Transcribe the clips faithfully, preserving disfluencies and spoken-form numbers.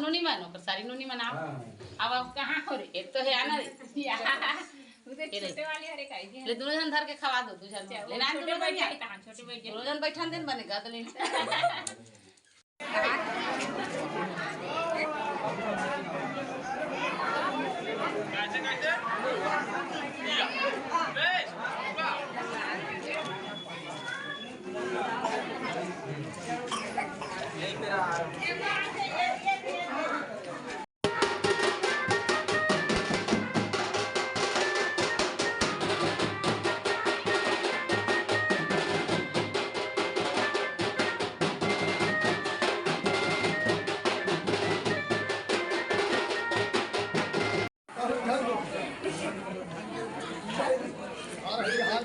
नूनी मन, ओकर सारी नूनी मन आओ। हाँ। अब, अब कहाँ हो रे? एक तो हे आना रे। उधर ये ले। छोटे वाले हरे काई जी। ले, दोनों झन धर के खवा दो, दू झन। अच्छा, ले, वो ना, छोटे दोनों झन बैठे जाए। कहाँ? छोटे बैठे। दोनों झन बैठन देन बने, गद ले।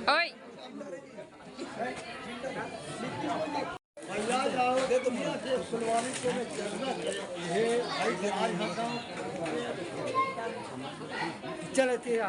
ओए। चले तेरा।